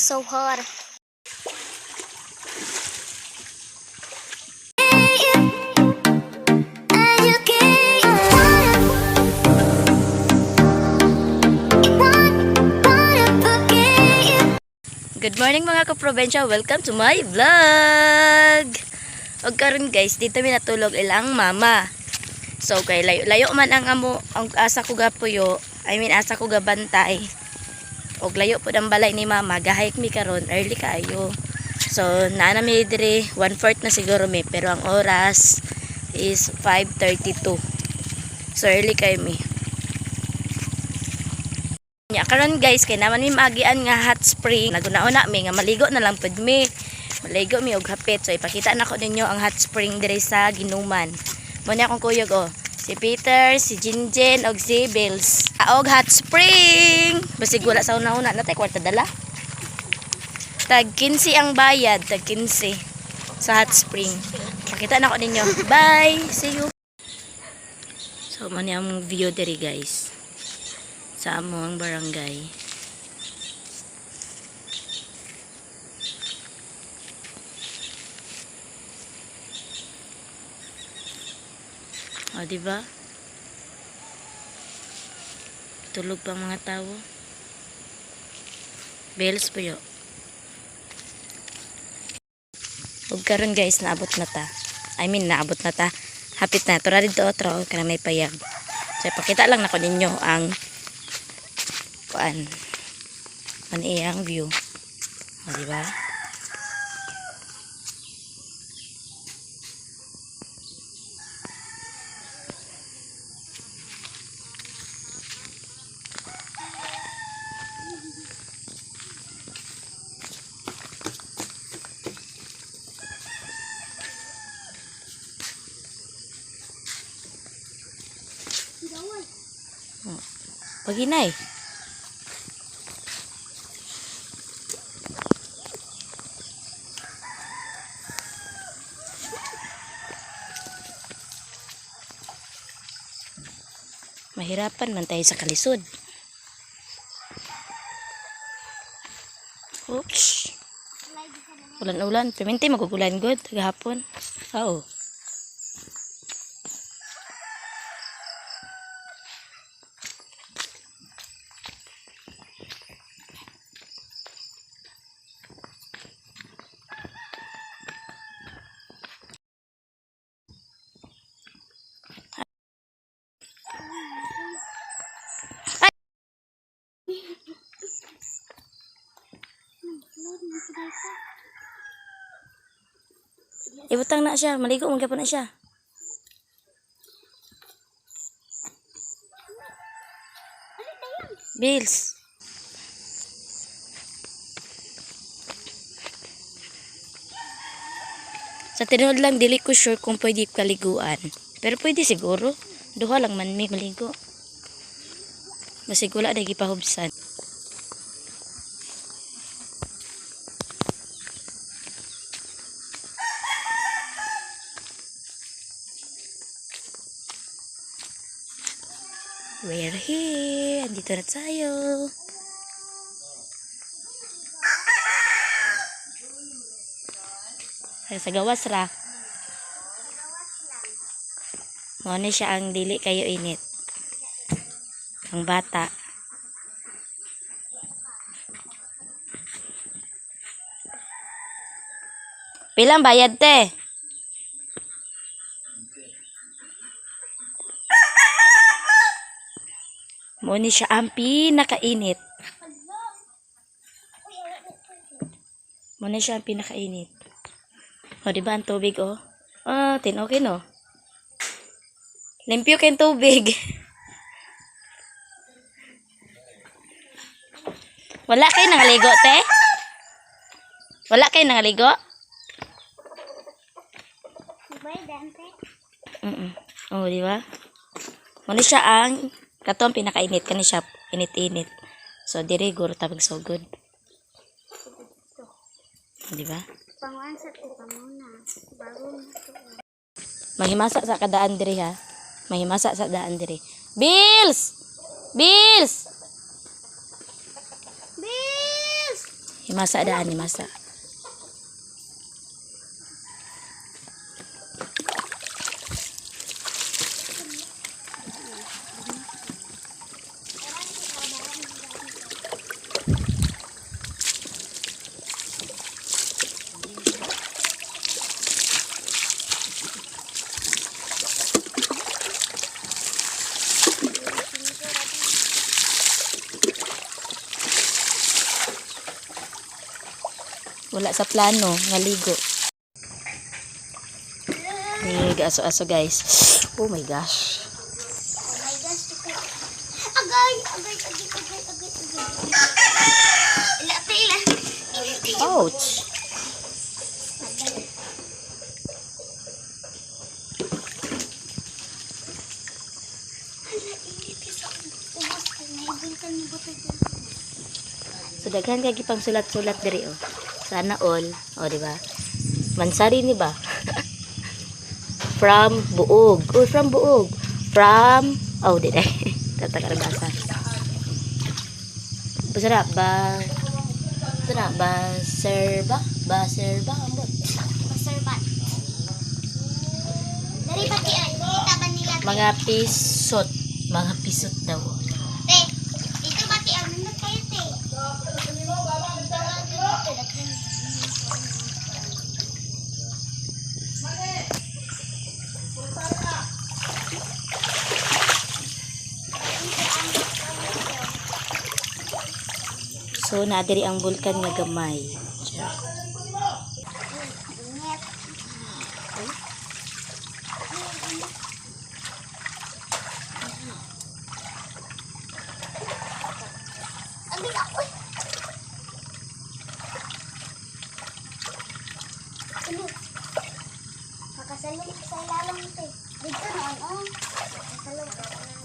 So hot. Good morning, mga kaprobensya. Welcome to my vlog. Og karon, guys, dito mi natulog ilang mama. So kay layo layo man ang amo ang asa ko gapuyo. I mean, asa ko gabantay. Og layo pud ang balay ni mama. Gahike mi karon early kaayo. So naa na mi diri, 1/4 na siguro mi, pero ang oras is 5:32. So early kayo mi. Nya karon, guys, kay naman mi maagian nga hot spring. Naguna-una mi nga maligo na lang pud mi. Maligo mi og hapit. So ipakita nako ninyo ang hot spring diri sa Ginuman. Mo ni akong kuyog oh. Si Peter, si Jinjin og si Bills. Og hot spring. Basig wala sa una-una na tay kwarta dala. Tag 15 ang bayad, tag 15 sa hot spring. Pakita nako ninyo. Bye. See you. So mo ni ang view diri, guys, sa among barangay. O, di ba? Tulog pa ang mga tao. Bells po yo. Ug karon, guys, naabot na ta. I mean, naabot na ta. Hapit na. Tura dito, otro, kana may payag. So, ipakita lang nako ninyo ang kuan man iyang view. O, di ba? Paginay. Mahirapan man tayo sa kalisod. Oops. Ulan-ulan. Piminti magugulan good. Gahapon. Oo. Ibutang na siya. Maligo man gyapon na siya. Bills. Sa tinuod lang, dili ko sure kung pwede kaliguan. Pero pwede siguro. Duha lang man may maligo. Basig wala na gipahubsan. We're here. Andito na tayo. Ay, sa gawas ra. Mao ni siya ang dili kayo init. Ang bata. Pilang bayad, te? Mao ni siya ang pinakainit. Mao ni siya ang pinakainit. O, di ba ang tubig, oh? Ah, tin okay, no? Limpyo kayong tubig. Wala kayo nangaligo, te? Wala kayo nangaligo? Bye, Dante. Oh, di ba? Muna siya ang katong pinakainit kani siya, init-init. So diri guro tabag so good. Di ba? Panguan sa tipamuna. Bago mo to. Mahimasa sa kadaan diri ha. Mahimasa sa daan diri. Bills! Bills! Bills! Himasa daan, himasa. Wala sa plano, nga ligo. Ni aso-aso, guys. Oh my gosh. Oh my gosh, tukay. Agay, agay, agay, agay, agay, agay. Ila, te, ila. Init. Ouch. Agay. Hala, init sa ubos ka. Naibulkan mo ba ito? So daghan kay gipang sulat-sulat diri oh. Sana all, oh di ba? Mansari ni ba? From Buog. Oh, from Buog. From oh di dai. Tatakarbasa. Basta na ba Basta na ba sir ba? Ba sir ba ambot. Maserbat. Dari pati ay, kita ba nila? Te? Mga pisot, mga pisot daw. Te, dito ba ti ano na kayo te? Dito nga dito daghan. So na diri ang bulkan nga gamay. Char. Init. Agad ako eh. Ano? Makasalong sa ilalim ito eh. Dito noon, oh. Makasalong sa ilalim.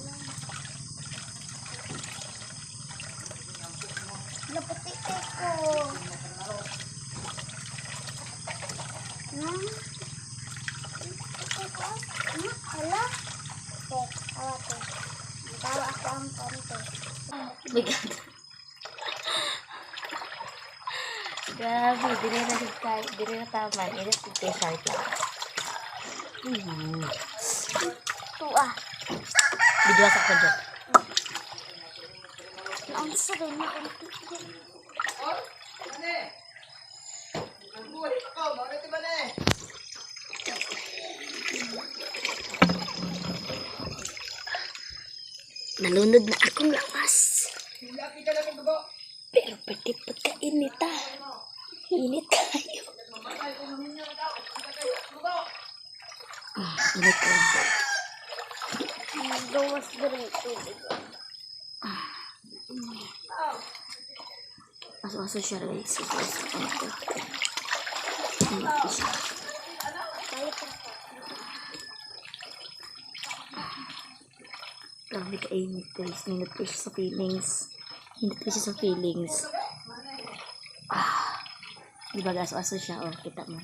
Naputi eh ko. Hmm? Ito ko. Hmm? Hala? Te, awa te. Tawa ako ang konti. Oh my God. Grabe, dili na jud kay, dili na taman. Init jud kay sharp lang. Tuwa. Video sa ko dyan. Naunsa rin na konti. Nalunod na akong lawas. Pero pwede pagkainit ah. Init kayo. Ah, init ka. Gawas din tubig. Aso-aso siya guys. Aso-aso. Ano to? Init siya. Balik ako. Grabe kainit guys. Ninot ko siya sa feelings. Ninot ko siya sa feelings. Ah. Di ba aso-aso siya? Oh, kita mo.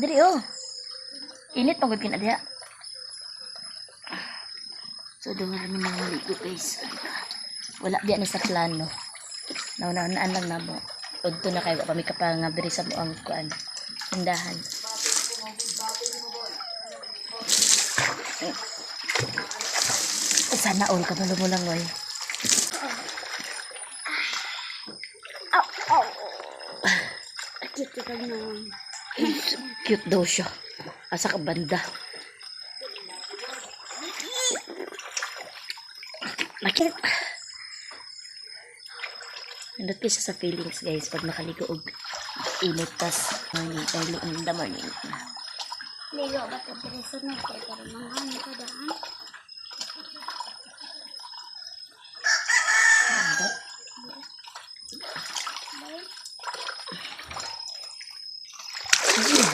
Diri oh. Init pagod kina diha. So doon kami nang maligo, guys. Wala diya ni sa plano. Nauna-unaan lang namo. Udto na kayo pa mi kapanga diri sa muang kuan. Tindahan. Sana all kabalo mo lang, oy. Aw, aw. Cute ka naman. Cute daw siya. Asa ka banda. Nakit. Nindot ko siya sa feelings, guys, pag nakaligo og init tas morning, early in the morning. Ligo ba ka diri sa norte pero mga ano ka daan? Nindot. Ayun.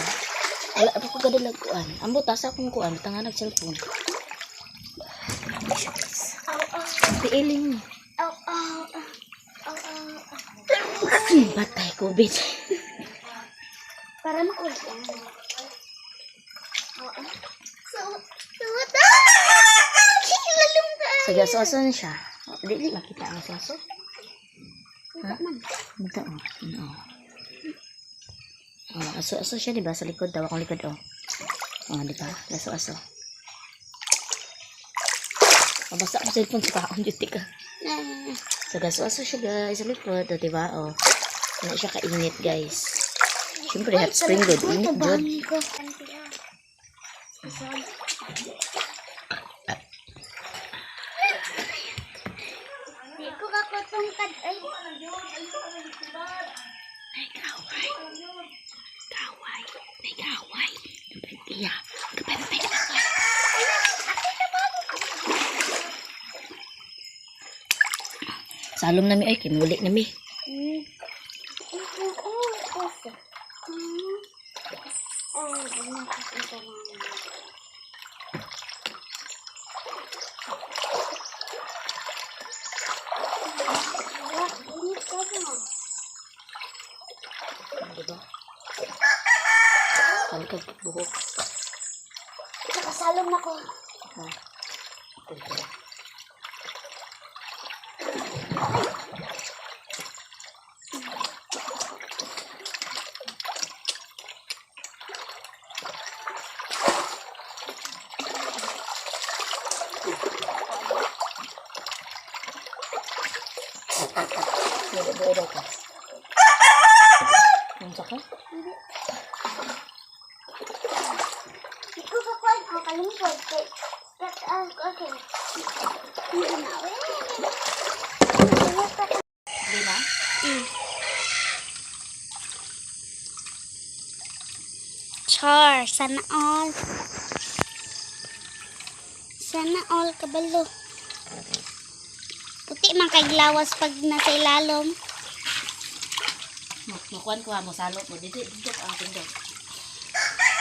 Wala pa ko gadalag kuan. Ambot asa akong kuan, tanga nag cellphone. Grabe siya, guys. Aw, aw. Piiling. Aw, aw, aw. Aw, aw, aw. Batay COVID. Para makulit yan. Aw, aw. So, so, what? Ah! Kilalong ka. Sige, so aso na siya. Dili makita ang saso. Kita man. Ito oh. Ano, oh. Oh, aso-aso siya, di ba? Sa likod daw. Akong likod, oh. Oh, di ba? Aso-aso. Mabasa ang cellphone sa kaon, duty ka. Ah. So, aso-aso siya, guys. Sa likod, oh, di ba? Oh. Ano siya kainit, guys. Siyempre, hot spring good. Init, good. Ko. Di ko kakutungkad ay. Ay, kaway. Kaway. Ay, kaway. Iya. Kapantay, kaway. Salom na mi ay kimuli na mi. Diba? Kalikag buhok. Nakasalom na ko. Ha. Ito. Buo daw ka. Unsa ka? Di ko kakuan ang kalungkod kay okay. Hindi na. Di na? Char, sana all. Sana all kabalo. Puti man kay glawas pag nasa ilalom. Makuan ko ha, mo salot mo. Dito, dito ang tindog.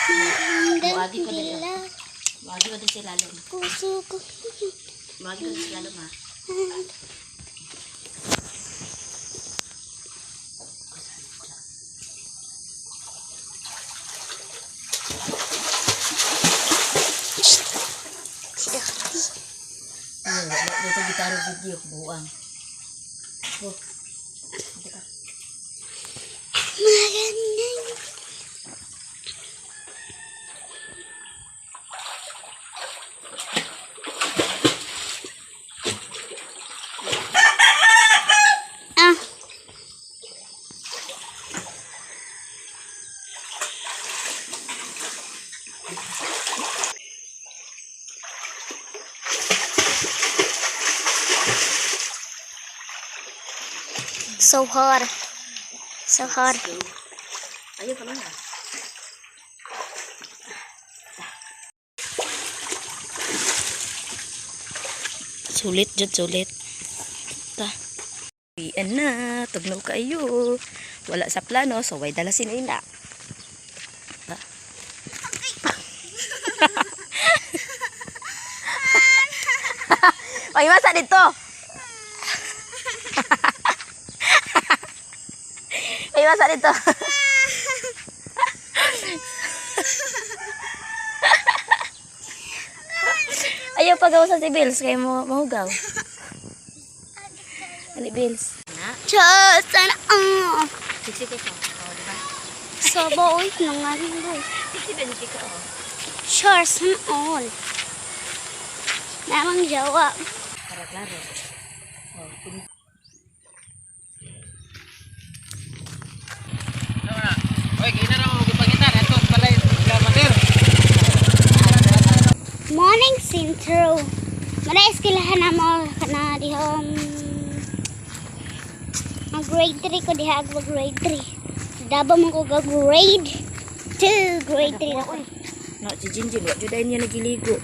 Hanggang Muagi ko dali, oh. dila Muagi ko din sa ilalom. puso ko. Muagi ko din sa ilalom ha. Ayun, dito gitaro video, buang. Oh. Dito ka. Magandang Ah. So hot. So hot. Ayaw pa lang ah. Sulit, jud sulit. Ta. Iyan na, tugnaw kayo. Wala sa plano, so way dala sinina. Ta. Ay, masa dito. Ay, masa dito. Ayaw pagaw sa si Bills kay mo mahugaw. Ali, Bills. Na, Diyos, sana all. sexy kay ka. Oh, di ba? Sobo, uy, nangaling boy. Sexy ba ni ka, oh. Sure, sana all. Namang jawa. Para klaro. Oh, Oy, gina ra mo gipangitan ato balay Lamater. Morning sintro. Mara eskilahan na mo kana dihong ang grade 3 ko diha ag grade 3. Daba man ko ga grade 2, grade 3 na ko. No, si Jinjin, wa jud niya nagiligo.